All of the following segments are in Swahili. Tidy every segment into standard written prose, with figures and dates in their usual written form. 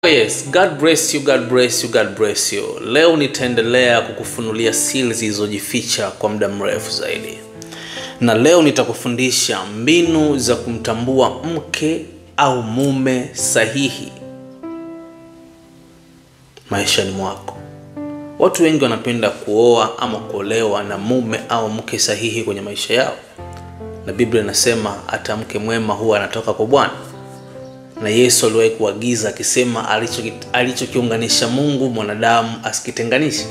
Yes, God bless you, God bless you, God bless you. Leo nitaendelea kukufunulia siri zilizojificha kwa muda mrefu zaidi. Na leo nitakufundisha mbinu za kumtambua mke au mume sahihi maishani mwako. Watu wengi wanapenda kuoa ama kuolewa na mume au mke sahihi kwenye maisha yao. Na Biblia inasema hata mke mwema huwa anatoka kwa Bwana. Na Yesu aliwahi kuagiza akisema alichokiunganisha Mungu mwanadamu asikitenganishe.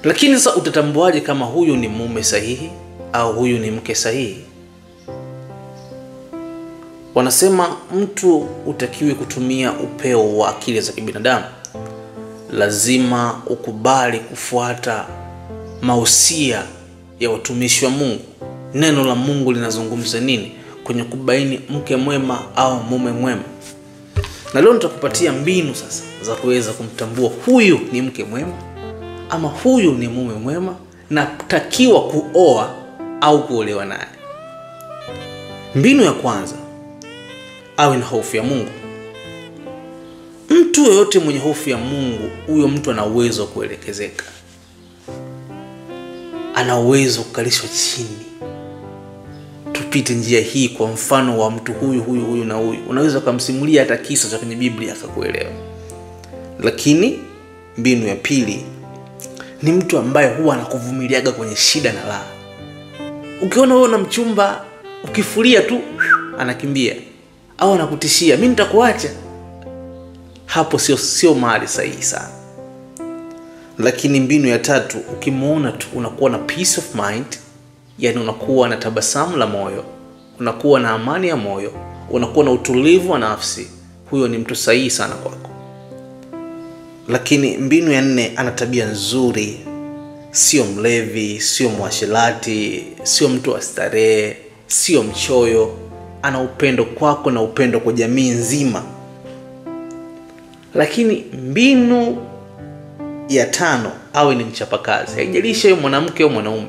Lakini sasa utatambuaje kama huyu ni mume sahihi au huyu ni mke sahihi? Wanasema mtu utakiwi kutumia upeo wa akili za kibinadamu. Lazima ukubali kufuata mausia ya watumishi wa Mungu. Neno la Mungu linazungumza nini kwenye kubaini mke mwema au mume mwema? Na leo nitakupatia mbinu sasa za kuweza kumtambua huyu ni mke mwema ama huyu ni mume mwema na takiwa kuoa au kuolewa naye. Mbinu ya kwanza, awe na hofu ya Mungu. Mtu yoyote mwenye hofu ya Mungu, huyo mtu ana uwezo kuelekezeka. Ana uwezo kukalishwa chini. Tupite njia hii kwa mfano wa mtu huyu huyu huyu na huyu. Unaweza kumsimulia hata kisa cha kwenye Biblia akakuelewa. Lakini mbinu ya pili ni mtu ambaye huwa anakuvumiliaga kwenye shida na raha. Ukiona wewe na mchumba ukifulia tu anakimbia au anakutishia, mimi nitakuacha. Hapo sio mahali sahihi sana. Lakini mbinu ya tatu, ukimuona tu unakuwa na peace of mind, yani unakuwa na tabasamu la moyo, unakuwa na amani ya moyo, unakuwa na utulivu wa nafsi, huyo ni mtu sahihi sana kwako. Lakini mbinu ya nne, ana tabia nzuri, sio mlevi, sio mwasherati, sio mtu wa starehe, sio mchoyo, ana upendo kwako na upendo kwa jamii nzima. Lakini mbinu ya tano, awe ni mchapakazi. Haijalishi yeye mwanamke au mwanaume.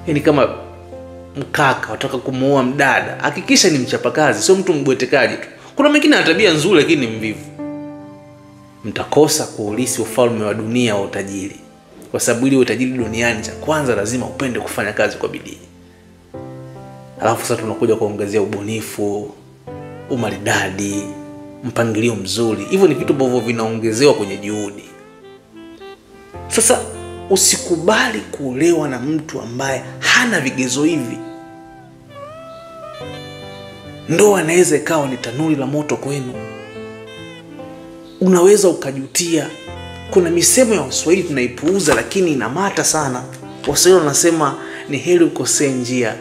Yaani kama mkaka unataka kumuoa mdada, hakikisha ni mchapakazi, sio mtu mbwetekaji tu. Kuna mwingine ana tabia nzuri lakini ni mvivu. Mtakosa kuulisi ufalme wa dunia wa utajiri. Kwa sababu ili utajiri duniani, cha kwanza lazima upende kufanya kazi kwa bidii. Alafu sasa tunakuja kuongezea ubunifu, umaridadi, mpangilio mzuri. Hivyo ni vitu ambavyo vinaongezewa kwenye juhudi. Sasa usikubali kuolewa na mtu ambaye hana vigezo hivi. Ndoa inaweza ikawa ni tanuri la moto kwenu. Unaweza ukajutia. Kuna misemo ya Waswahili tunaipuuza lakini inamata sana. Waswahili wanasema ni heri ukosee njia,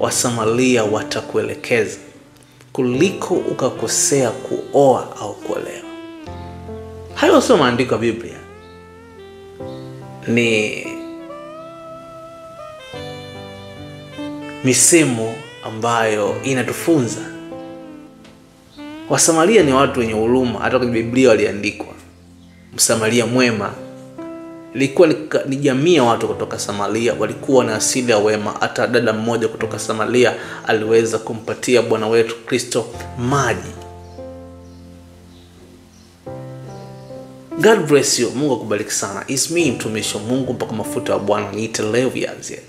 Wasamaria watakuelekeza, kuliko ukakosea kuoa au kuolewa. Hayo sio maandiko ya Biblia. Ni misemo ambayo inatufunza. Wasamaria ni watu wenye huruma, hata kwenye Biblia waliandikwa Msamaria mwema. Ilikuwa ni jamii ya watu kutoka Samaria, walikuwa na asili ya wema. Hata dada mmoja kutoka Samaria aliweza kumpatia Bwana wetu Kristo maji. God bless you. Mungu akubariki sana. It's me, mtumishi wa Mungu mpaka mafuta wa Bwana. Niite Levi Aziel.